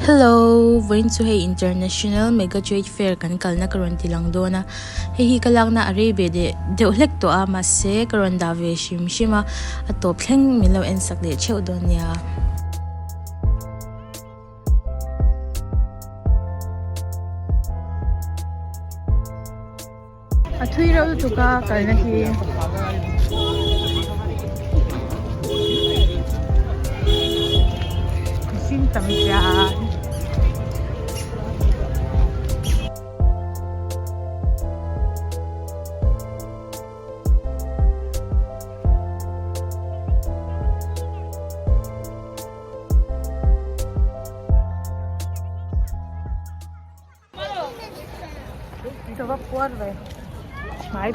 Hello, vawiin chu hei International Mega Trade Fair kan kalna ka rawn ti lang dawn a, hei hi ka lakna a rei ve leh deuh hlek tawh a mahse ka rawn dah ve hrim hrim a, a tawp thleng min lo en sak leh theuh dawn nia. A thui reuh lutuk a kalna hi. Mihring tam zia.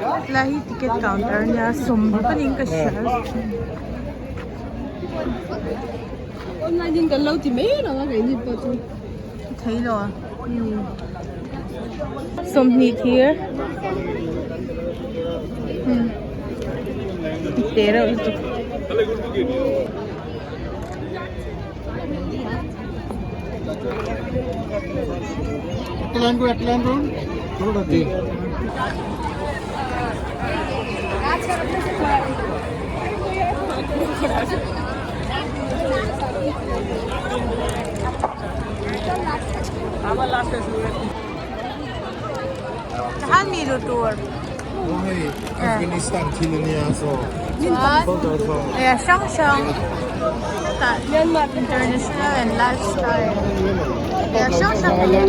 Hetlai hi ticket counter a nia sawmruk a niin ka hria Online in kan lo ti mai rang a keini pawh chu thei lo a sawmhnih thir te reuh lutuk. Afghanistan thil ania saw hrang hrang tah international and lifestyle hrang hrang chuan tah hian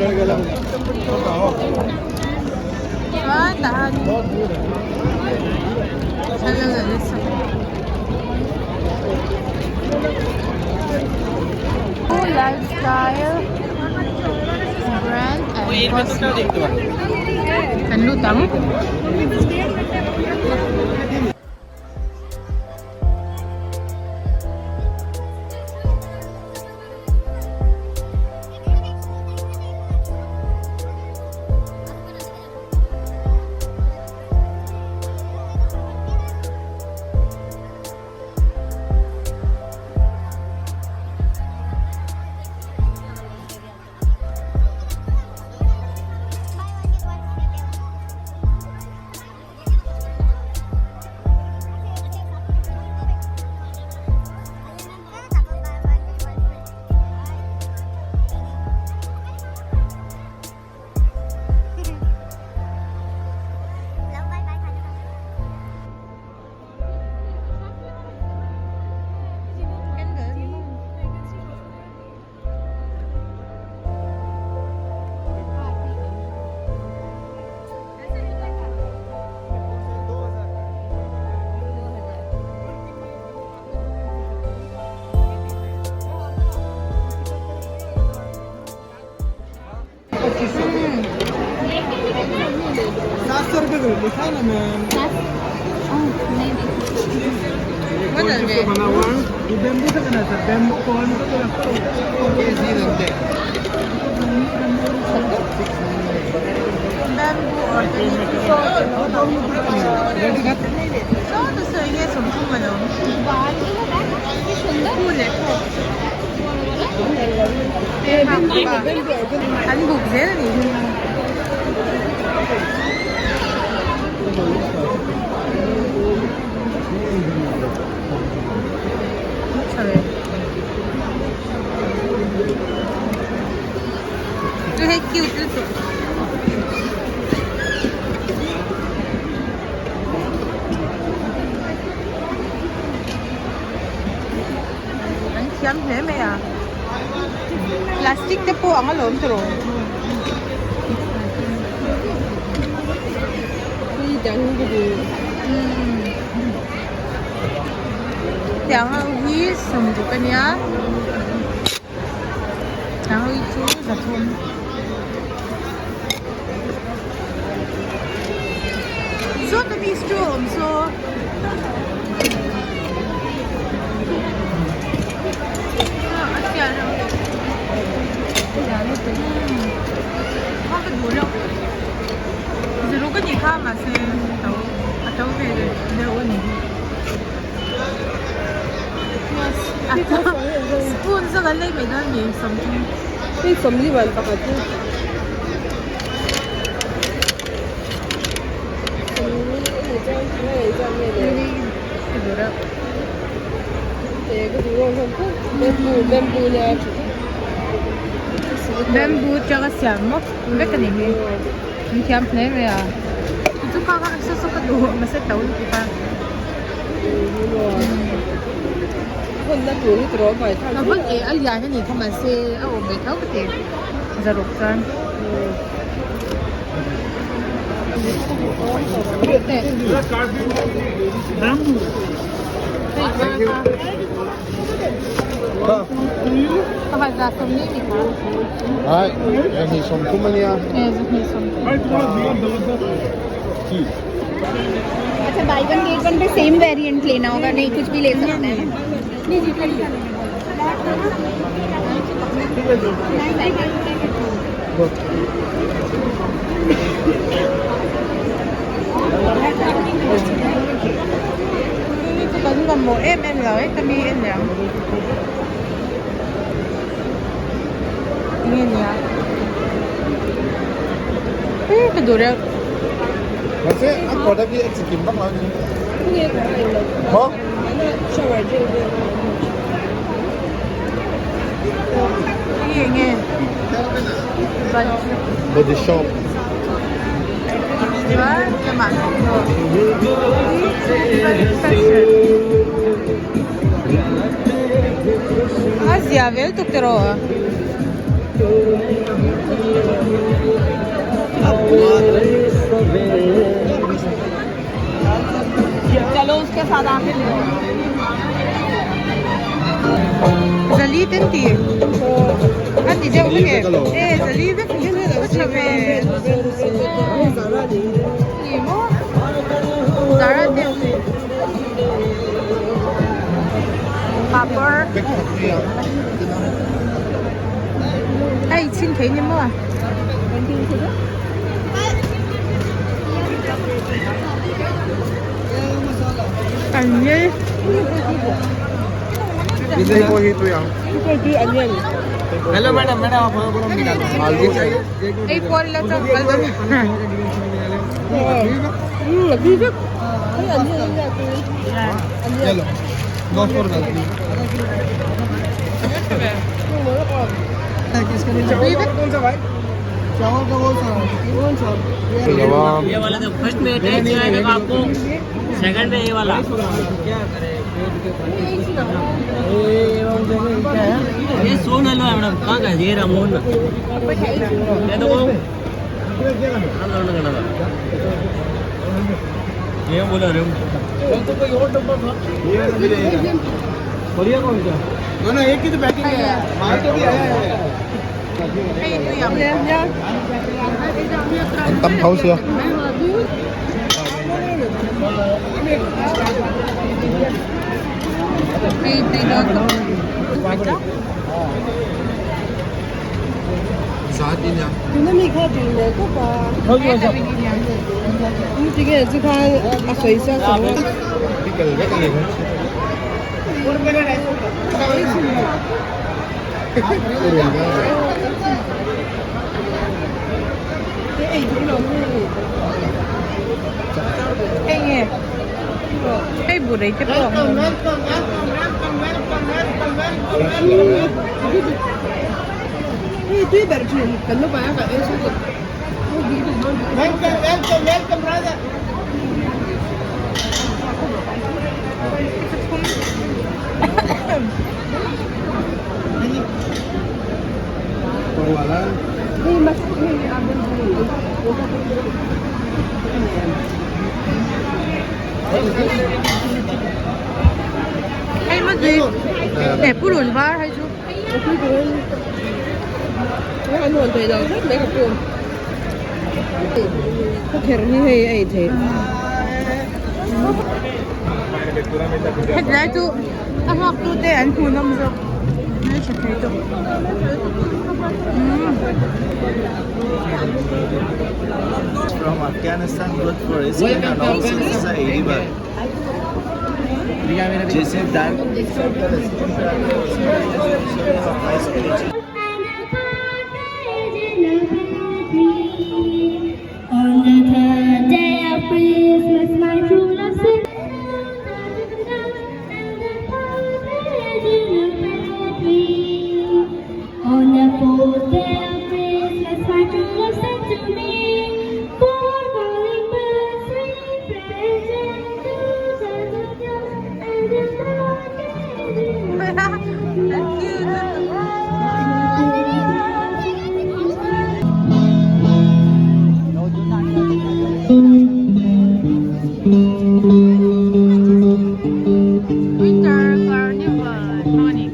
lifestyle brand and cosmetic kan lut ang. An buk zel a nih hi. Tha ve. Chu hei cute lutuk. An thiam hle mai a plastic te pawh ang alawm tawh tiang ho hi sawmruk ania tiang ho hi chu zathum. Sawta bistro a awm saw. A sial reuh a ka duh reuh ziruk a nih kha mahse a to ve deuh a ni spoon zawk an lei mai dawn a ni something. Hei sawmli man pakhat chu. Sawmli a nih chuan tinge a inzawm nge le? Te ka duh rawng hlawm khawp. Bamboo bamboo nia tha vek. Bamboo atanga siam maw vek a ni hi. An thiam hle mai a. Chu kha kha saw saw ka duh mahse to lutuk a. Hawnna tur hi tawrh mai thlak. A hawn e a lian a nih kha mahse a awm ve tho ka ti zaruk chuan. Pakhat za sawmli ni kha. Ai, zahnih sawmthum a nia. E, zahnih sawmthum. अच्छा by one get one पे same variant लेना होगा नहीं कुछ भी ले सकते हैं Kan mamawh em em lo e ka mi en leh ang. Enge nia? E ka duh reuh. Mahse a product hi a chi kim vak lo a ni. Maw? Enge enge? Body shop. Chuan lamah fashion. A zia vel tuk tawh rawh. Zali te an ti. A ti deuh vek e. E zali vek a tha ve. Ni maw? Zara te awm e. Papar. Hei chhin thei ni maw? An ngei. Hello madam madam Ei pawl la chu kal dawn. ये वाला तो first में attach आएगा आपको second में ये वाला ये सोन हलवा है मैडम कहाँ का ये रहा मोहन ये देखो ये बोला रहे तो कोई और डब्बा था बढ़िया कौन सा दोनों एक ही तो पैकिंग है माल तो भी आया है Hei tui ang. An tam tho sia. Hei tui dawn tawh. Tuna mi kha tui leh tawp a. Tinge chu khan a sawi sa sawi a. Hei nge? Hei burei te pawh a awm. Hei tui ber thin kan naupang a kan en sawi tawh. Welcome welcome welcome brother. Hei mas hei a bamboo. Hei ma tui eh purun var hei chu. An hawn thei lo tlat mai ka pu. Ka kher hi hei a ei theih. Hetlai chu a nghak tu te an hmuhnawm zawk hmel tha thei tawp. Umm. From Afghanistan, good for skin and also this is a edible. जैसे dark circle. On the fourth day of Christmas, my true love sent to me four calling birds, sweet presents, two turtle doves, and a Winter Carnival morning.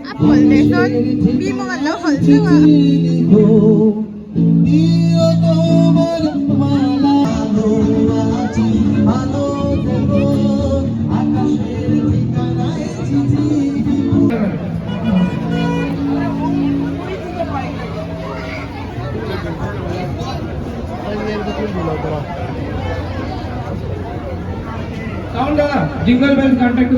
Apple leh sawn mi mawng an lo hawlh zeuh a. Jingle bells contact to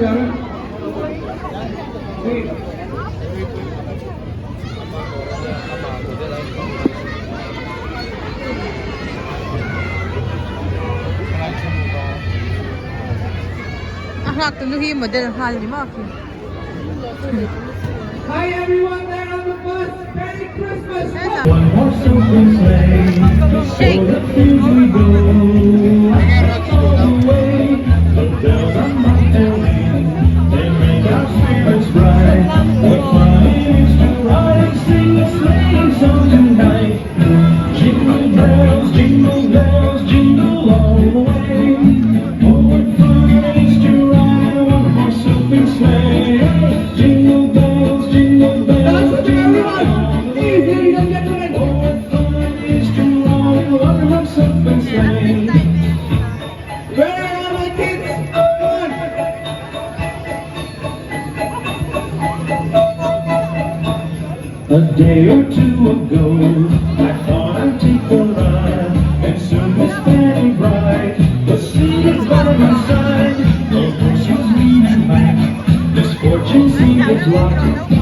A hlak tunu hi model nghal ni maw khi. Hi everyone there on the bus. Merry Christmas. One horse open sleigh. Shake. O'er the fields we go. All the way. The bells on bobtail ring. They make our spirits bright. What fun it is to ride and sing a sleighing song tonight. Jingle bells, jingle bells, jingle all the way. Oh, what fun it is to ride in a one-horse open sleigh. Jingle bells, jingle bells, jingle all the way. Oh, what fun it is to ride in a one-horse open sleigh. Where are my kids? Come on. A day or two ago, I thought I'd take a ride, and soon Miss Fanny Bright was seated by my side. The horse was leaning back, misfortune seemed to plot.